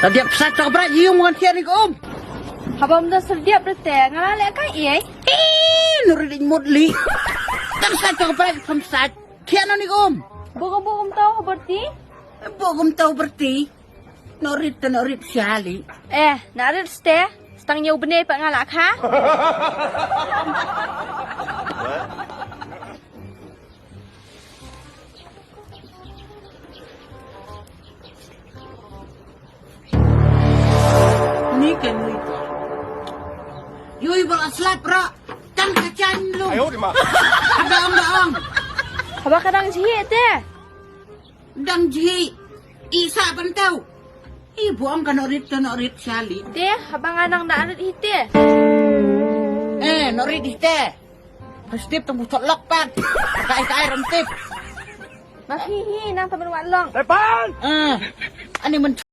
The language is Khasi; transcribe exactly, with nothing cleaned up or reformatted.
Tang diap sa chok bra yung ngan thiar ni ko um. Haba mda serdiap rete ngala le ka iai. Eh, nuri ding mut li. Tang sa chok bra kam sa thiar no ni ko um. Bukum bukum tau haberti. Bukum tau berti. Norit te norit siali. Eh, narit ste. Stang nyau bene pa ngala kha. Ni kan ni. Yui ba slap ra. Tang ka chan lu. Ayo di ma. Ada ong da ong. Haba ka dang jhi te. Dang jhi. Isa bentau. I buang ka norit ka norit siali. Te haba nga nang da arit hi te. Eh, norit hi te. Pastip tang butok lok pat. Kai kai rem tip. Ma hi hi nang tamen wat long. Tepan. Eh. Ani men